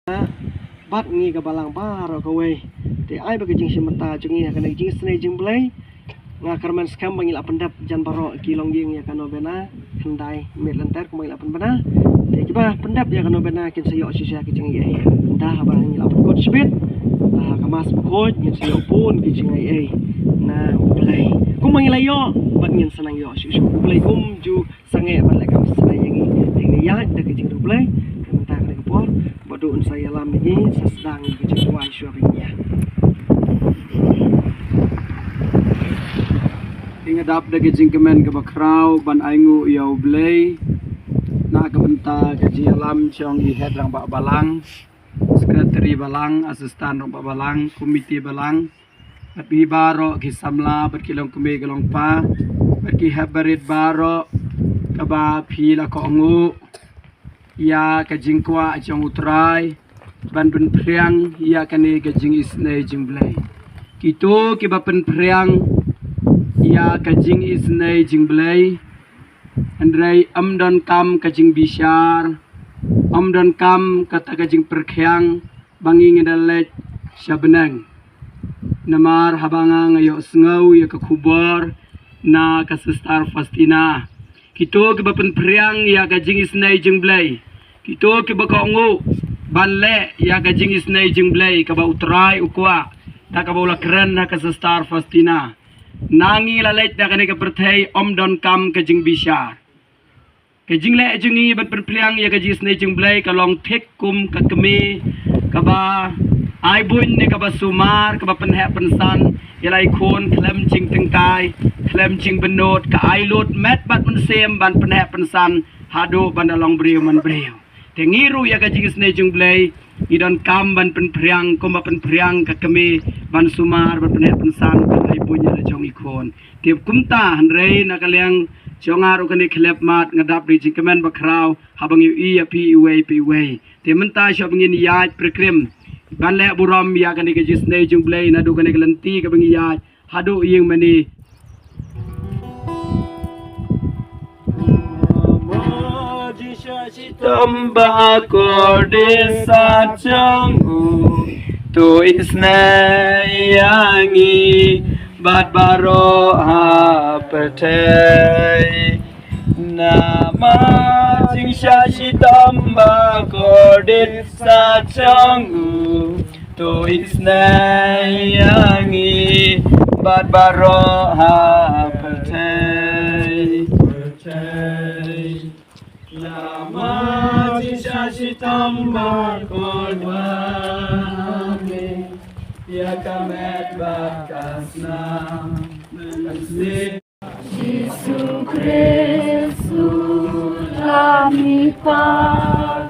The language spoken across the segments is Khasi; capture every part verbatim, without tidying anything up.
bad ngi ka balang baroh kawei. Te ai ba ka jingshim bynta jong ngi ha kane ka jingisynei jingblei. Nga kyrmen skhem ba ngi la pyndep jan baroh ki longïing ïa ka novena, khyndai miet lynter kumba ngi la pynbna. Te kiba pyndep ïa ka novena kin sa ïoh shisha ki jingaiei. Te haba ngi la pynkut shibit, ah, ka Mass bakhuid, ngin sa ïoh bun ki jingaiei na U Blei. Kumba ngi la ïoh, bad ngin sa nang ïoh shisha. U Blei um ju sangeh ban leh kam shisha ïa ngi. Te ngi ïaid da ka jingriewblei, te mynta kane ka por, ba dei un sa ïalam ïa ngi, sa sdang ïa ka jingduwai shuwa ba ngin ïaid. Te nga dap da ka jingkmen kaba khraw ban ainguh ïa U Blei na ka bynta ka jingïalam jong i Head Rangbah Balang, Secretary Balang, Assistant Rangbah Balang, Committee Balang, bad phi baroh ki samla, bad ki longkmie ki longpa, bad ki hep barit baroh, kaba phi la kohnguh ïa ka jingkwah jong U Trai ban pynphriang ïa kane ka jingisynei jingblei. Kito kiba pynphriang ïa ka jingisynei jingblei, hynrei ym donkam ka jingbishar, ym donkam kata ka jingpyrkhiang ba ngi ngi da leit sha bneng. Namar haba nga nga ïohsngew ïa ka khubor na ka Sister Faustina, kito kiba pynphriang ïa ka jingisynei jingblei, kito kiba kohnguh ban leh ïa ka jingisynei jingblei kaba U Trai u kwah, da kaba u la kren na ka Sister Faustina. Na ngi la leit na kane ka pyrthei ym donkam ka jingbishar. Ka jingleh jong ngi ban pynphriang ïa ka jingisynei jingblei ka long thik kum ka kmie kaba ai buiñ ne kaba sumar, kaba pynheh pynsan ïa la i khun khlem jingtyngkai, khlem jingbynnud, ka ai lut met bad mynsiem ban pynheh pynsan haduh ban da long briew man briew. Te ngi ruh ïa ka jingisynei jingblei ngi donkam ban pynphriang kumba pynphriang ka kmie, ban sumar, ban pynheh pynsan, ban ai buiñ ïa la jong i khun. Te kumta hynrei na ka liang jong nga ruh kane khlem mat nga dap da ka jingkmen bakhraw haba ngi ïohi ïa phi iwei pa iwei. Te mynta shuwa ba ngin ïaid pyrkrim ban leh burom ïa kane ka jingisynei jingblei naduh kane ka lynti kaba ngi ïaid haduh ïing mane. Tamba kordit sa jong u, to isynei ïa ngi bad baroh ha pyrthei. Namar jingshah shitom ba kordit sa jong u, to isynei ïa ngi bad baroh ha pyrthei. Namar jingshah shitom ba kordit, ïa ka met bad ka snam. Jisu Khrist u la mih pat.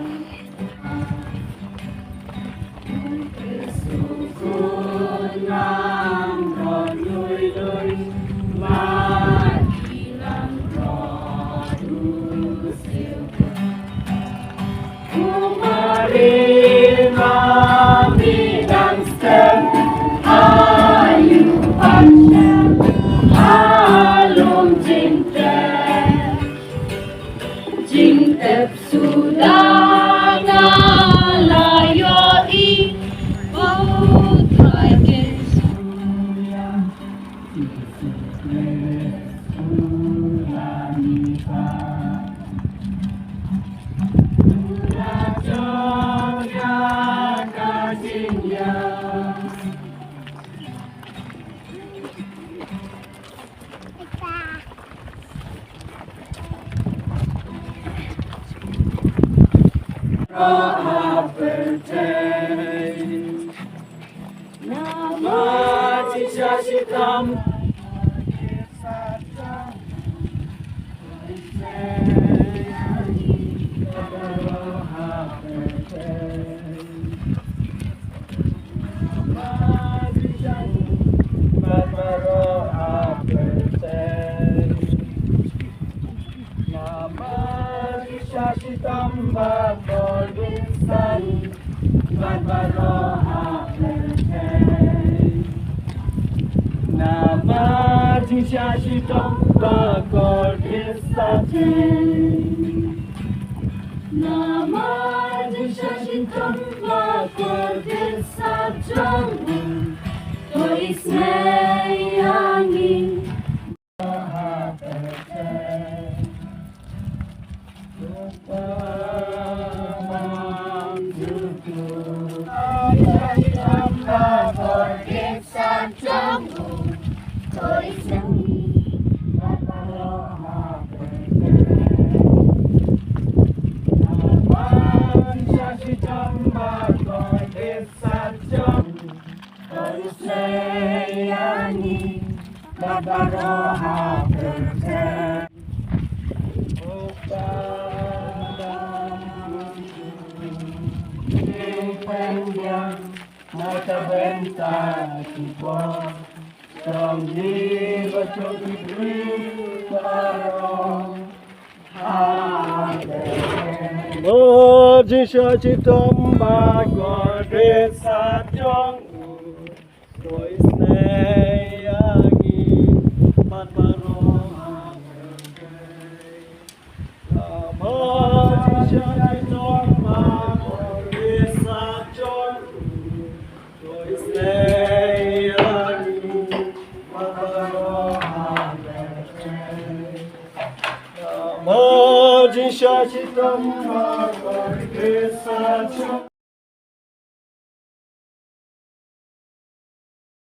U Maria, Maria dang stem, ha ïing pastor, ha lum jingtep, jingtep suda nga la ïohi, u Trai Jisu. Namar jingshah shitom ba kordit sa jong u, bad baroh ha pyrthei. Namar jingshah shitom ba kordit sa jong u, namar jingshah shitom ba Kordit sa jong u, to isnei ïa ngi. Mo jingshah shitom ba kordit sa jong u, to isnei ïa ngi bad baroh ha kyrteng. Mo jingshah shitom ba kordit sa jong u, to isnei ïa ngi bad baroh ha kyrteng. Mo jingshah shitom ba kordit sa jong